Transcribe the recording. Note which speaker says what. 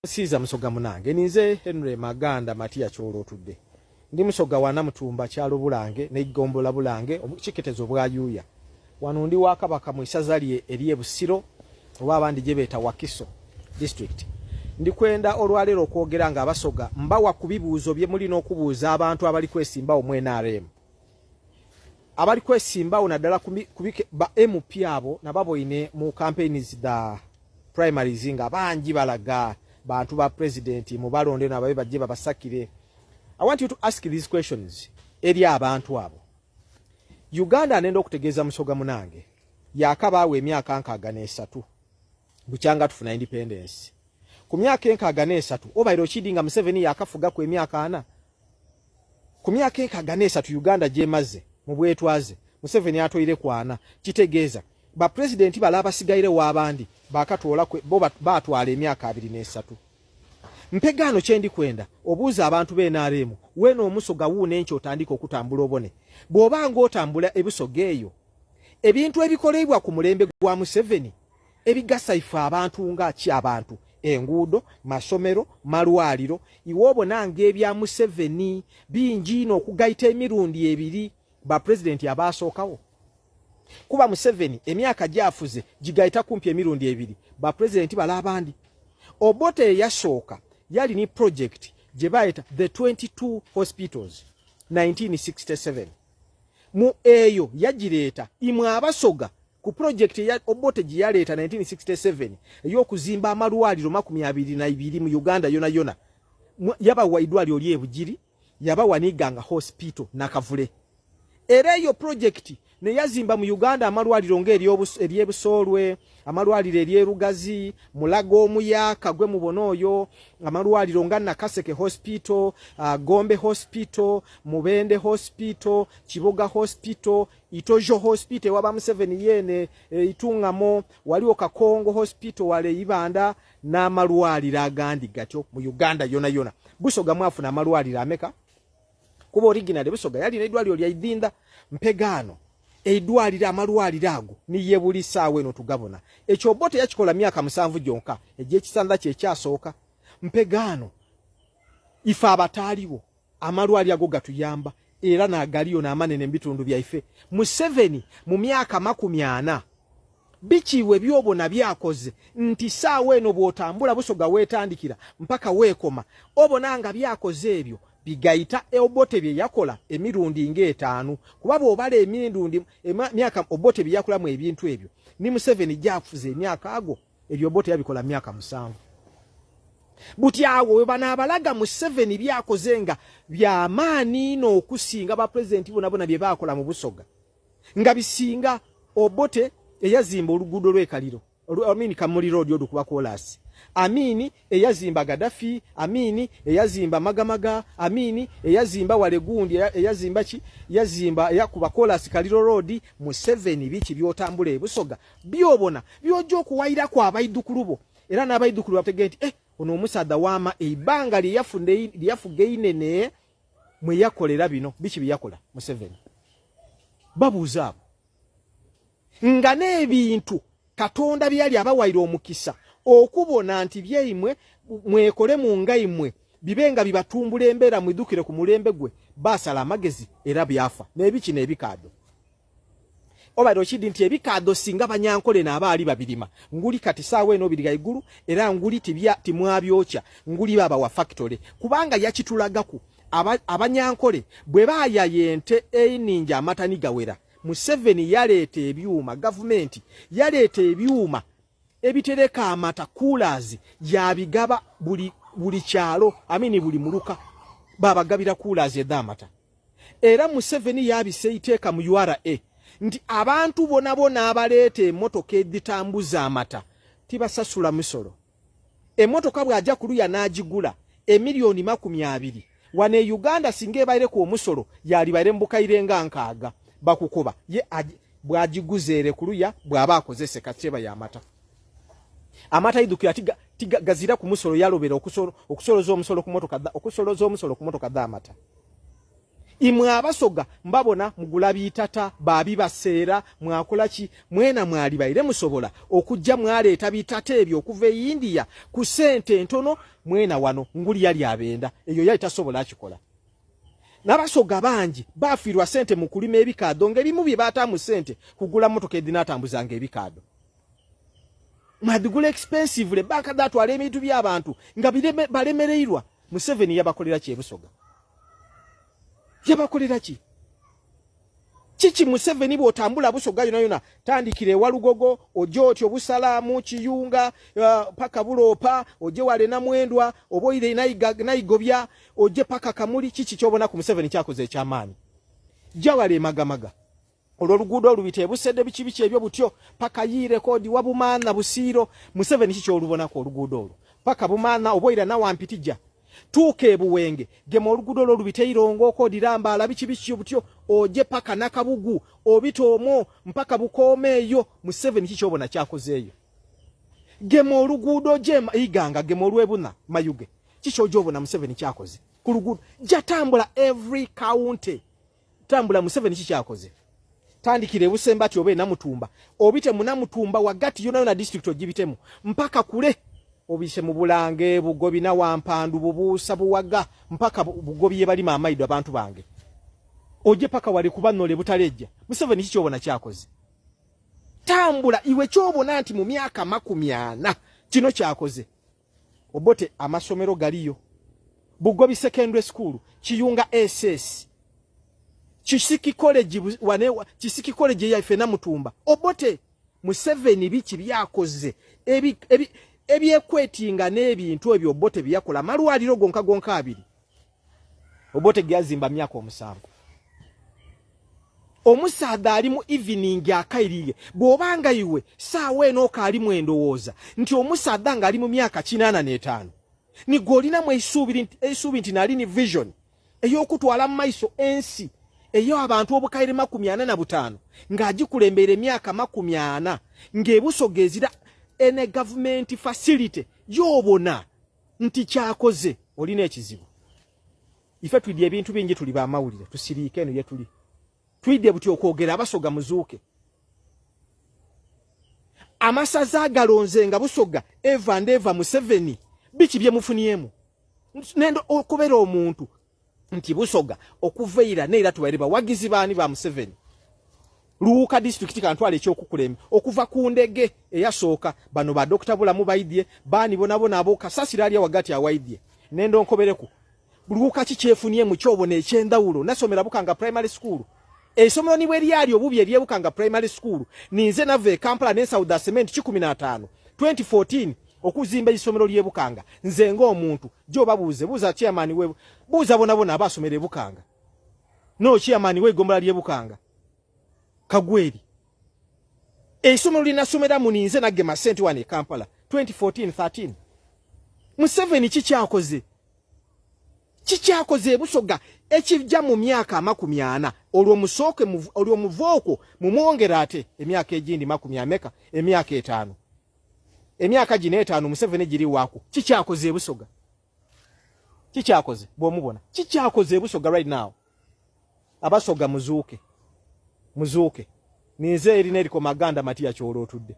Speaker 1: Nsiiza Musoga munange, ninze Henry Maganda Matiya Kyolotudde. Ndi Musoga wa Namutumba, kyalo Bulange n'eggombola Bulange, kiketezo Bwayuuya. Wano ndi wa Kabaka mu isaza lye ery'e Busiro, oba abandi gye beeta Wakiso District. Ndikwenda olwaleero okwogera nga Abasoga mbawa ku bibuuzo bye mulina okubuuza abantu abali kwesimbawo mu NRM. Abali kwesimbawo naddala ku ba MP abo nababoine mu campaigns da primaries nga bangi balaga bantu ba president mubalonde nababe bajje babasakire. I want you to ask these questions eri abantu abo. Uganda nenda okutegeeza Musoga munange yakabaawo emyaka 63 bukyanga tufuna independence. Ku myaka 63 obaire okidi nga Museveni yakafuga ku emyaka 40. Ku myaka 63 Uganda gyemaze mu bwetwaze, Museveni atoire kwana. Kitegeeza ba president bala abasigaire w'abandi bakatwola bo batwala emyaka 23. Mpegaano kyendi kwenda obuuza abantu b'NRM, weena Omusoga wuuna enkyo otandika okutambula obone bw'oba ng'otambula ebusoga eyo ebintu ebikolebwa ku mulembe gwa Museveni ebigasa ife abantu nga ki abantu enguudo, masomero, malwaliro. Iwe obona ng'ebya Museveni bingi ino okugaita emirundi ebiri ba pulezidenti abaasookawo, kuba Museveni emyaka gyafuze gigaita kumpi emirundi ebiri ba pulezidenti bala abandi. Obote eyasooka yali ni project gye bayita the 22 hospitals 1967. Mu eyo yagireeta imwe Abasoga ku project ya Obote gye yaleeta 1967 ey'okuzimba amalwaliro 22 mu Uganda yona yona, yabawa eddwaliro ly'e yabawa n'Iganga Hospital Nakavule. Era eyo project ne yazimba mu Uganda amalwaliro ng'ery'Ebusoolwe, amalwaliro ery'Erugazi, Mulago omuyaka gwe mubona oyo, amalwaliro nga Nakaseke Hospital, Gombe Hospital, Mubende Hospital, Kiboga Hospital, Itojo Hospital ewaba Museveni yeene e, Itungamo, waliwo Kakongo Hospital wale Ibanda n'amalwaliro agandi gatyo mu Uganda yona yona. Busoga mwafuna amalwaliro ameka? Kuba original Busoga yalina eddwaliro lya Idinda. Mpegaano eddwaliro, amalwaliro ago niye buli saawa eno tugabona. Ekyo Obote yakikola myaka 7 gyonka egy'ekisanda kye ekyasooka. Mpegaano ife abataaliwo amalwaliro ago gatuyamba era n'agaliyo n'amanene mu bitundu byaife. Museveni mu myaka 40 bikiiwe byobona byakoze nti saawa eno bw'otambula Busoga weetandikira mpaka weekoma obona nga byakoze ebyo bigaita Obote bye yakola emirundi ng'etaanu, kuba bw'obala emirundi emyaka Obote bye yakolamu ebintu ebyo ni Museveni gyafuze emyaka ago, ebyo Obote yabikola myaka 7. Buti awo we banaabalaga Museveni byakoze nga byamaanyi n'okusinga bapulezidenti bona bona bye baakola mu Busoga, nga bisinga Obote eyazimba oluguudo lw'ekaliro, Amini Kamuli Road olukuba koolaasi, Amini eyazimba Gaddafi, Amini eyazimba Magamaga, Amini eyazimba walegundi, eyazimba ki, yazimba eyakuba koolaasi Kaliro Road. Museveni biki byotambula ebusoga byobona byojja okuwayirako abaidukulu bo era n'abaidukulu bategee nti ono omusaadha waama eibanga lye yafuga einene mwe yakolera bino. Biki bye yakola Museveni? Babuuza abo nga n'ebintu Katonda bye yali abawaire omukisa okubona nti byaimwe mwekole mu ngaimwe bibe nga bibatumbula embeera mwidukire ku mulembe gwe basala amagezi era byafa n'ebiki n'ebikaado. Obaire okidi nti ebikaado singa Banyankole n'abaali babirima nguli kati saawa eno biri gaigulu era nguli tibya timwabyokya nguli baba wa factory, kubanga yakitulagaku Abanyankole bwe baayaya ente eininja amatani gawera. Museveni yaleeta ebyuma, gavumenti yaleeta ebyuma ebitereka amata, coolers, yabigaba buli kyalo, amini buli muluka babagabira coolers edh'amata. Era Museveni yabisa eiteeka mu URA nti abantu bona bona abaleeta emotoka edhitambuza amata tibasasula musolo. Emotoka bw'ajja kuluya n'agigula emiliyoni 20 wano e Uganda, singa ebaireku omusolo yalibaire mu bukaire nga 60. Bakukuba ye bw'agiguza ere kuluya bw'aba akozese katyeba y'amata. Amata idukira tiga gazira ku musolo, yalobera okusoloza omusolo ku motoka, okusoloza omusolo ku motoka dh'amata. Imwe Abasoga mbabona mugula bitata babibaseera, mwakola ki? Mwena mwali baire musobola okujja mwaleeta bitata ebyo okuva e India ku ssente entono. Mwena wano nguli yali abenda eyo yali tasobola akikola. N'Abasoga bangi bafiirwa ssente mu kulima ebikaado, ng'ebimu bye baataamu ssente kugula mmotoka edinaatambuzanga ebikaado, mwabigula expensively. Banka datwala ebintu by'abantu nga balemereirwa. Museveni yabakolera ki ebusoga? Yabakolera ki? Kiki Museveni? Bw'otambula Busoga yona yona, tandikira ewalugogo, ojje otyo Busalaamu, Kiyunga, paka Buloopa, ojje wale Namwendwa, oba oire Naigobya, ojje paka Kamuli, kiki kyobona ku Museveni kyakoze ekyamaanyi? Jja wale Emagamaga, olwo oluguudo olubita ebusedde, biki biki ebyo butyo paka yiire kodi Wabumaana, Busiiro. Museveni kiki olubonako oluguudo olwo paka Bumaana, oba oira Nawampitija, tuuka ebuwenge, gema oluguudo olwo olubita Eirongo, okodirambala, biki biki butyo, oje paka Nakabugu, obita omwo mpaka Bukooma eyo. Museveni kiki obona kyakozeeyo? Gema oluguudo oje Iganga, gema olwebuna Mayuge, kiki oja obona Museveni kyakoze ku luguudo? Jatambula every county, tambula. Museveni kikyakoze? Tandikira ebusembati oba enamutumba, obite munamutumba wagati yona yona district ogibitemu mpaka kule, obise mu Bulange, Bugobi, Nawampandu, Bubuusa, Buwaga, mpaka Bugobi yebalima amaido abantu bange, oje paka wali kuba nole Butalejja. Museveni kikyobona kyakoze? Tambula iwe kyobona nti mu myaka 40 kino kyakoze. Obote amasomero galiyo, Bugobi Secondary School, Kiyunga SS, Kisiki College, wane Kisiki College yaife Namutumba. Obote Museveni biki byakoze ebyekwetinga n'ebintu ebyo Obote byakola? Amalwaliro gonka gonka abiri Obote gyazimba myaka 7. Omusaadha ali mu evening akairiye, bw'obanga iwe saawa eno okaalimu endowooza nti omusaadha ng'ali mu myaka 85 nigwe olinamu eisuubi nti nali ni vision ey'okutwala mu maiso ensi eyo abantu obukaire 45 ng'agikulembeire emyaka 40, ng'ebusoga ezira ene gavumenti facility y'obona nti kyakoze, olina ekizibu. Ife twidye ebintu bingi, tuli bamawulire, tusiriike eno yetuli twidye buti okwogera. Abasoga muzuuke. Amasaza agalonze nga Busoga eva ndeva Museveni, biki byemufunyemu? Nendo okubera omuntu nti Busoga okuva eira neera tubaire bawagizi baani? Ba Museveni. Luuka disitulikiti kantwala ekyokukulembe okuva ku ndege eyasooka, bano ba Dokita Bulamu baidye, baani bonabona abo kasasira ali awagati awaidye. Nendo nkobereku Luuka ki kyefunyemu kyobona ekyendawulo? Nasomera Bukanga Primary School. Essomero ni bwe lyali obubi eryebukanga Primary School, ninze nava e Kampala ne South Cement 15 2014 okuzimba isomero ly'ebukanga, nze ng'omuntu. Jo babuuze, buuza chairman we, buuza bonabona abasomera ebukanga, no chairman we igombola ly'ebukanga Kagweri. Essomero linasomeramu ninze nagema sente wano e Kampala 2014 13. Museveni kikyakoze? Kikyakoze ebusoga ekijja mu myaka 40? Olwo musooke, olwo muve okwo mumwongera ate emyaka egindi makumi ameka? Emyaka 5. Emyaka gino 5 Museveni giri waako kikyakoze ebusoga? Kikyakoze bw'omubona kikyakoze ebusoga right now? Abasoga muzuuke, muzuuke. Ninze erina eriko Maganda Matiya Kyolo otudde.